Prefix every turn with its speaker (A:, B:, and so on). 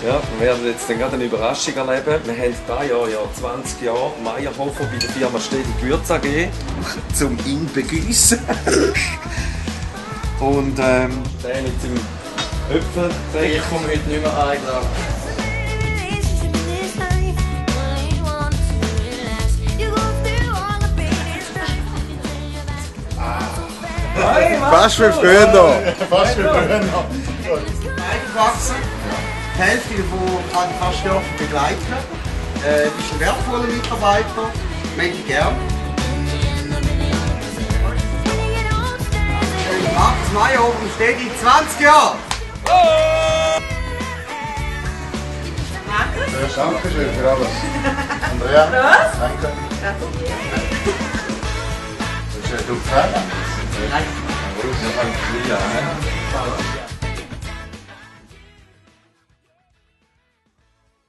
A: Ja, wir werden jetzt dann gerade eine Überraschung erleben. Wir haben dieses Jahr, ja 20 Jahre, Meyerhofer bei der Firma Stedi Gewürz AG zum ihn begüssen. Und der mit seinem Äpfelträger.
B: Ich komme heute nicht mehr eingeladen.
C: Fast wie früher noch.
D: Fast wie früher noch.
E: Eingewachsen. Die Hälfte davon kann ich fast dürfen begleiten. Du bist ein wertvoller Mitarbeiter. Ich möchte gern. Markus Meyerhofer steht in 20 Jahren.
D: Ja, danke schön für alles. Andrea, danke. Das ist ja du Pferd.
E: Nein.
D: Ja, danke.